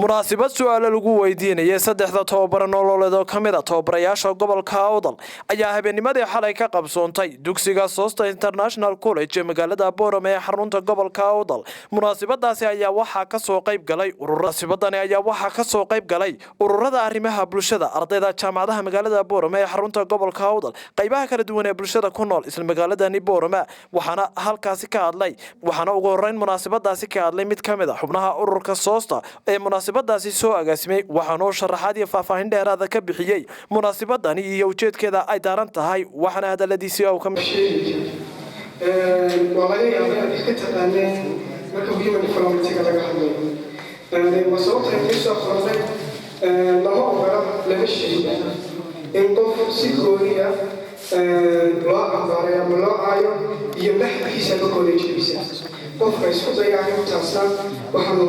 Munaasibad su-aalo lagu weydiinayay saddexda tababare nololeed oo ka mid a tababarayaasha gobolka Awdal ayaa habeennimadii xalay ka qabsoontay dugsiga Sosta International College ee magaalada Boorame ee xarunta gobolka Awdal. Munaasibadaasi ayaa waxaa kasoo qayb galay munaasibadani ayaa waxaa kasoo qayb galay ururada arrimaha bulshada, ardayda jaamacadaha magaalada Boorame ee xarunta gobolka Awdal, qaybaha kala duwan ee bulshada ku nool isla magaaladani Boorame. Waxaana halkaasi ka hadlay, waxaana ugu horeyn munaasibadaasi ka hadlay mid ka mid a xubnaha ururka Soosta ee munaasibadaasi soo agaasimay. Waxaanuu sharaxaad iyo faahfaahin dheeraada ka bixiyey munaasibadani iyo ujeedkeeda ay daaran tahay. Waxaana hadaladiisii ka Waa laga yaaba inaad wax ka taqaaneen marka human development-ga laga hadlayo. Waa sababta ay soo qornay: lama ogola, lama sheego in qof si gooniya loo cambaaray ama loo caayo iyo maxadkiisa ama college-kiisa. Qofka isku daya arrintaasna waxaanu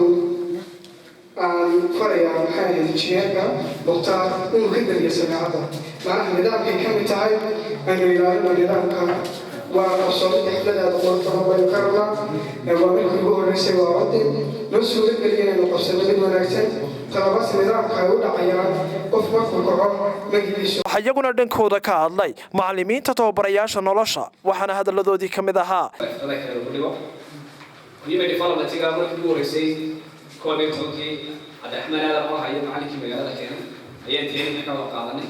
aan farayaa, maxay ahayd, injineerka Mukhtaar inuu ka daliyo sameecadda. Macnaha nidaamkay ka mid tahay aynu ilaalino nidaamka. Waa qabsoomida xafladaada quruxda baynu ka rabnaa. Waa markii ugu horreysay, waa codin noo suuro geliya inaynu qabsano mid wanaagsan. Talabaas nidaamka ay u dhacayaan, qof markuu kaco magigiisu. Waxaa iyaguna dhankooda ka hadlay macalimiinta tababarayaasha nolosha. Waxaana hadaladoodii ka mid ahaa: Human development-ga markii ugu horreysay 11-kii, Cabdiraxmaan Aadan oo hayo macallinkii magaalada keenay ayaan training ka wada qaadanay.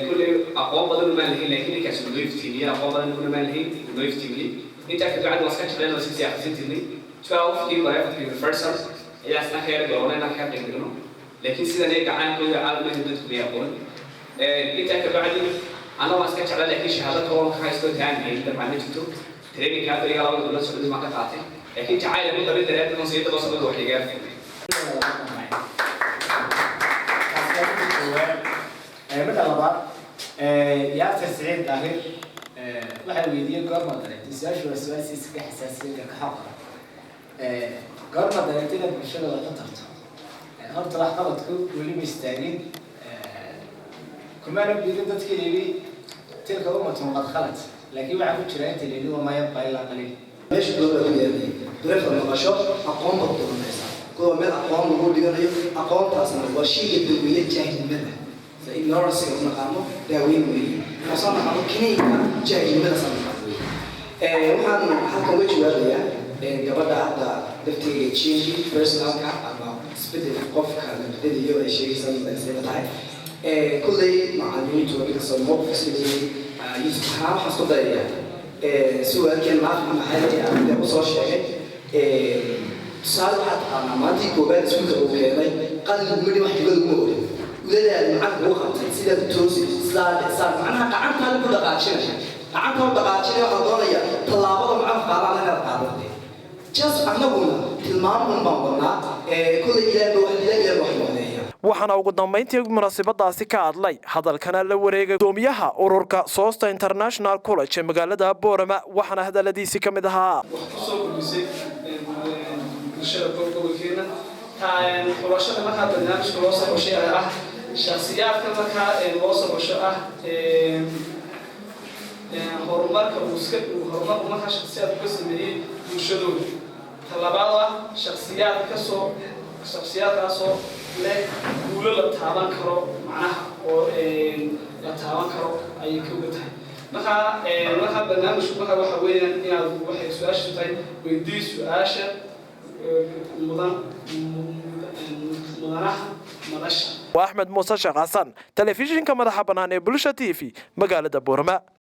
Kulley aqoon badan umaan lahayn, laakiin ninkaas uu noo iftiimiyey. Aqoon badan kuna maan lahayn, uu noo iftiimiyey. Intaa kabacdi waan iska jecleen oo sii akhrisan jirnay. 12-kii private universal ayaa isna ka yara bilownay inaan ka dhigno, laakiin sidan ay gacaankooda caalamka dadku may aqoon. Intaa kabacdi anna waan iska jeclaa, laakiin shahaado kaloo ka haysto taan hayn dabcan ma jirto. Training-kaa beriga 2da bilood socday baan ka qaatay, laakiin jacayl ugu qabin daraaddeed on sii daba socdo wax igaa furmay. Midda labaad, Yaasir Siciid Daahir waxaa weydiiyey: goorma dareentay? Su-aashu waa su-aal si iskaga xasaasiya ka xoqda. Goorma dareentay inaad bulshada wax u tarto? Horta waxqabadku weli ma istaagin, kumaana biirin dadkii yidhi تلك أمة قد خلت, laakiin waxaa ku jira inta la yidhi وما يبقى إلا قليل. Meesha dooda ku yeelay dureefta maqasho, aqoon baad doonaysaa kuwa meel aqoon lagu dhiganayo. Aqoontaasna waa shayga daweeye jaahilnimada, sida ignorance u naqaano daaweyn weeye, kaasoo naqaano kiniinka jaahilnimada saan naqaano weeye. Waxaan halkan uga jawaabayaa gabadha hadda laftigeega change personal-ka ama isbedelka qofka la bedelayo ay sheegaysaa tahay. Kulley macallimiintu mid kasta mowqif iska leeyahay. Yuusuf ahaan waxaan isku dayayaa si walaalkeen Naafic Maxamed aan usoo sheegay. Tusaale, waxaa taqaanaa maalintii koobaad iskuulka uu keenay qalin laguma dhin, wax jibada laguma orin, uladaada macalinka ugu qabtay sidaad u toosi, sidaa saa macnaha gacantaada ku dhaqaajinaya, gacantaa u dhaqaajinaya. Waxaa doonaya tallaabada macalinka qaadaan inaad qaadatay. Just annaguna tilmaam un baan wadnaa. Kulley ilaah ba wax ilaah wax nooleeya. Waxaana ugu dambeyntii munaasabadaasi ka hadlay, hadalkana la wareegay, gudoomiyaha ururka Sosta International College ee magaalada Boorama. Waxaana hadaladiisii ka mid ahaa: Wax ku soo kordhisay bulshada gobolkeena xulashada markaa barnaamijka loo soo xushay ah, shakhsiyaadka markaa loo soo xusho ah horumarka uu iska horumarku markaa shakhsiyaadku ka sameeyey bulshadooda. Talabaad ah, shakhsiyaad kasoo shakhsiyaadkaasoo leh guulo la taaban karo, macnaha oo la taaban karo ayay ka uga tahay. Markaa barnaamijku markaa waxa weeyaan inaad waxay su-aashu tahay: weydii su-aasha mudan mudanaha madasha. Waa Axmed Muuse Sheekh Xasan, telefishinka madaxa bannaan ee Bulsha TV, magaalada Boorama.